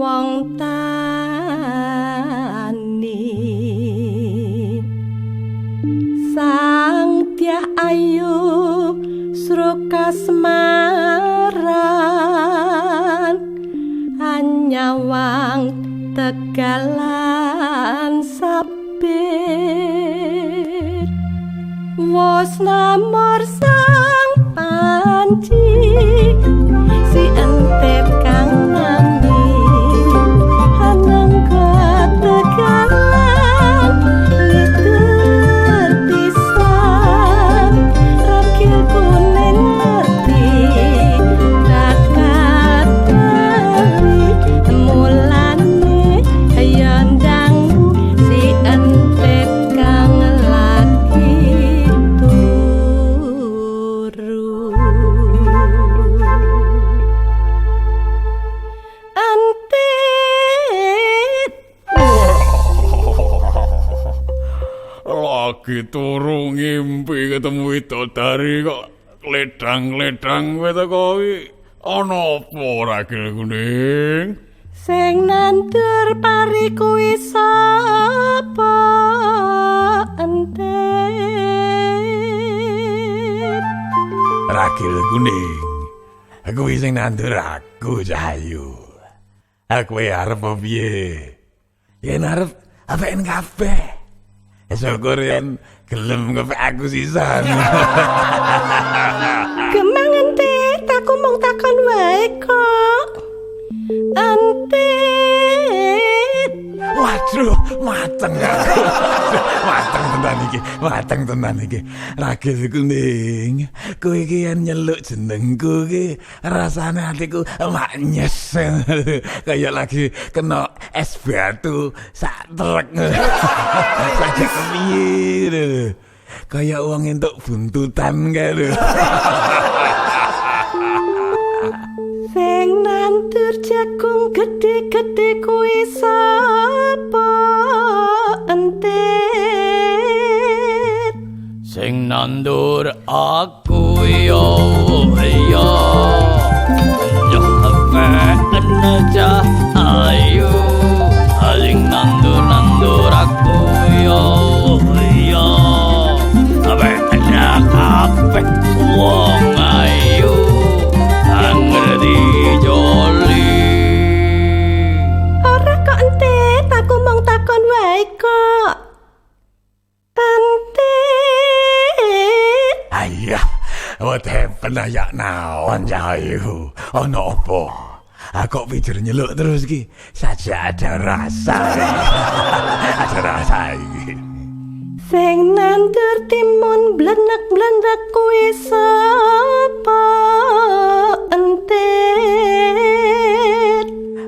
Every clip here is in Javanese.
wong tani. Sang Dyah Ayu Srokasmaran anyawang tegalan sabit. Wos namor sang panci si Entet kang nami hanengga tegalan litur pisan. Ragil kuning ngerti bakat mulane yandang si Entet kang lagi turu. Entit. Lagi turu ngimpi ketemu widodari kok kledang-kledang kowe teko iki. Ana apa, Ragil Kuning? Sing nandur pari kuwi sapa, Entit? Ragil Kuning. Kuwi sing nandur aku, Cahayu. Aku arep apa piye? Yen arep apeken kabeh. Syukur yen gelem ngepek aku sisan. Gemang, Entit, aku mung takon wae kok. Entit. Waduh, mateng aku. Mateng tenan iki, mateng tenan iki. Ragil Kuning, kowe iki yen nyeluk jenengku iki rasane atiku maknyes. Kayak lagi kena es batu sak trek. Sajak kepiye lho. Kayak wong entuk buntutan kae lho. Sing nandur jagung gedhe-gedhe kuwi sapa, Entit? Sing nandur aku yo yo yo cah ayu. Sing nandur nandur aku yo yo kabeh wong ayu angger dijoli. Ora kok, Entit, aku mung takon wae kok. Entit. Ayah, what happened ayak naon, Cahayu? Ana apa? Aku pikir nyeluk terus ki. Saja ada rasa. Ada rasa iki. Sing nandur timun blenek-blenek kuwi sapa, Entit?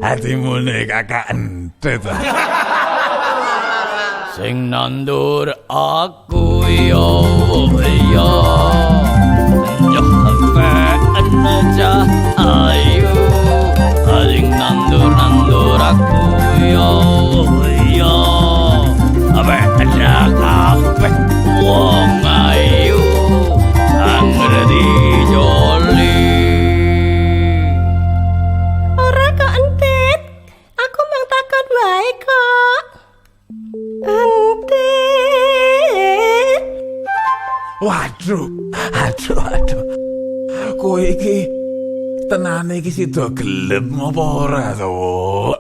Hatimu nih kakak Entit. Sing nandur aku yo yo yo cah ayu. Sing nandur nandur aku yo yo kabeh wong ayu angger dijoli. Ora kok, Entit, aku mung takon wae kok. Entit. Waduh, aduh, aduh. Kowe iki tenane iki sida gelem apa ora to? Wuk?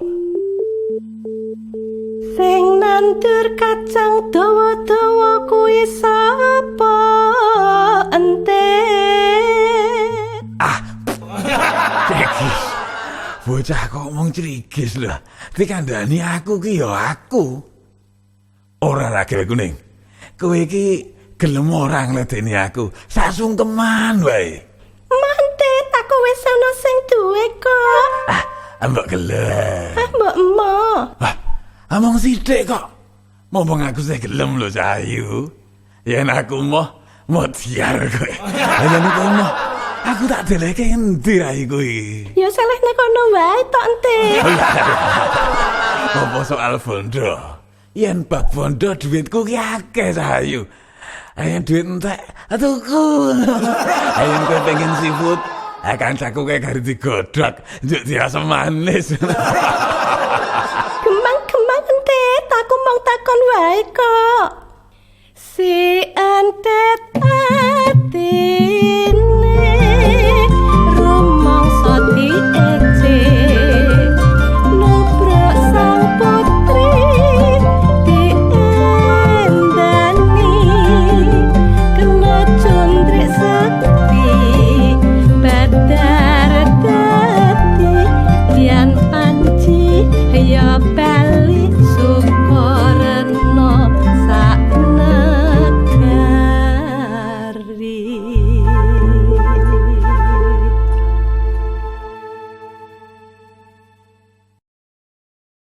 Sing nandur kacang dawa-dawa kuwi sapa, Entit? Ah, cekis. Bocah kok ngomong crigis lho. Dikandani aku ki ya aku. Ora, Ragil Kuning. Kowe iki gelem ora ngledeni aku? Sasungkeman wae. Mantit, aku wis ana sing duwe kok. Ah, mbok gelem. Ah, mbok emo. Wah, among sithik kok. Momong aku sih gelem lho, Cahayu. Yen aku moh modiar kowe. Yen kowe moh, aku tak deleke endi rai kuwi? Ya selehne kono wae tok, Entit. Apa soal bondo? Yen bab bondo duitku ki akeh, Cahayu. Yen duit entek, tuku. Yen kowe pengen seafood, kancaku kae gari digodhog, njuk diasem manis. wae kok. Si Entet